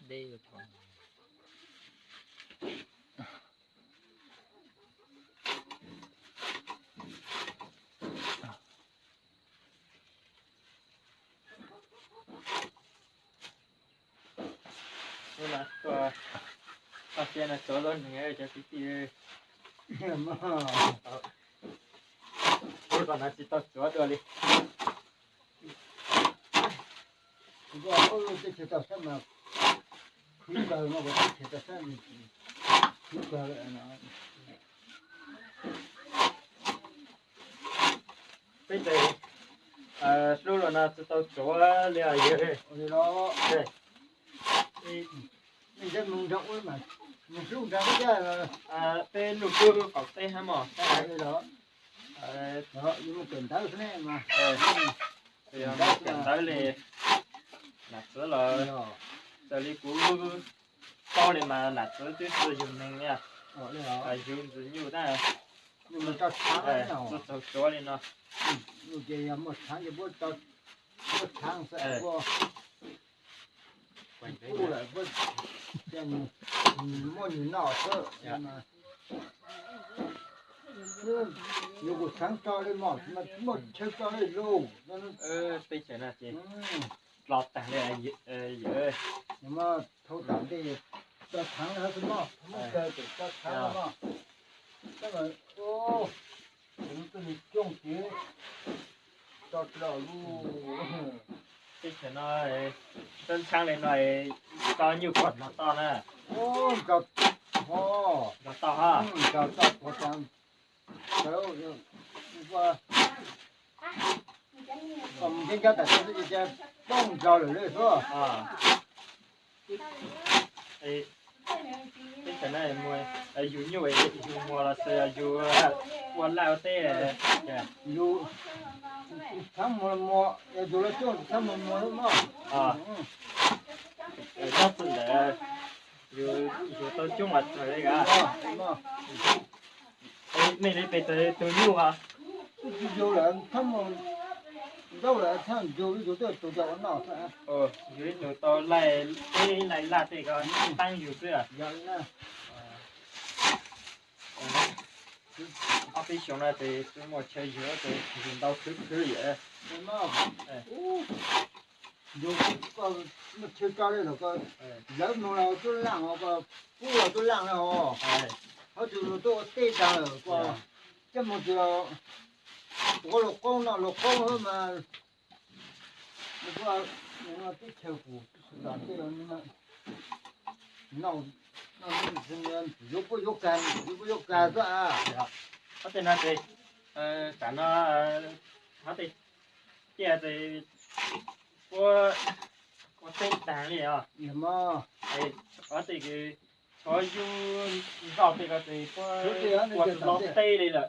Dej. Hnub no toj siab no tsuav lub neeg cov kwv tij. Hnub no tsis tau tsuav dua li. Teb chaws toj siab mas khwv kawg no, teb chaws toj siab khwv kawg. Peb tes hlub los no tsis tau tsuav li os yawg. Li los, nej mus nrog ua mas mus hlub nrog peb, peb luj kub qaum teb hab mog. Li los, yuav mus kawm ntawv xwb ne mas. Kawm ntawv li nam txwv los, raws li kuv paub li mas nam txwv twb tsis yug neeg, yug ntxwg nyuj tab. Txaug suav li no. Ces yog muaj tshaav ces muab tshaav xwb, muaj nws noj xwb. Yuav kuv tshaav tso li mog, muaj chaw tso li lauj. Teb chaws no ces dlo tag li. Thauj tam ntej tso tshaav li xwb mog, muaj chaw ces tso tshaav mog. Teb chaws no txhab ntshab li no, tso nyuj koj nrog toj na. Nrog toj ha. Mus nco tas xwb ces poob nrog lawm li xwb. Teb chaws no yug nyuj yug muag los sis yug ua laj ua teb? Yug tshaav muag muag, yug los coob tshaav muag muag xwb mog. Nyob txwm ntawd yug tau coob mas txawg li as. Nej li pes tsawg tus nyuj os? Yug lawm tshab muag, ntaub lawm tshab yug, yug twb tus cov ua noj xwb. Yug ib tug tau laij teb laij laj tej ko, teeb yug xwb. Ob peb xyoos no ces tsis muaj chaw yug ces yug ntau khwv khwv yam. Yug koj muaj chaw tso li los koj lawv moog los tuaj laaj os, koj pub los tuaj laaj li os. Hov twg los tuaj ua teb taag lawm koj coj moog tsis los, tuav luas qoob noj luas qoob xwb mas. Teb chaws kuv, yuav puab yuav kag, yuav puab yuav kag xwb. Ob tej no ces tam no hov tej ciaj ces puab ua teb taag li os. Ob tej tshuav yug nroj tej ko ces puab ua tsis tau teb li lawm.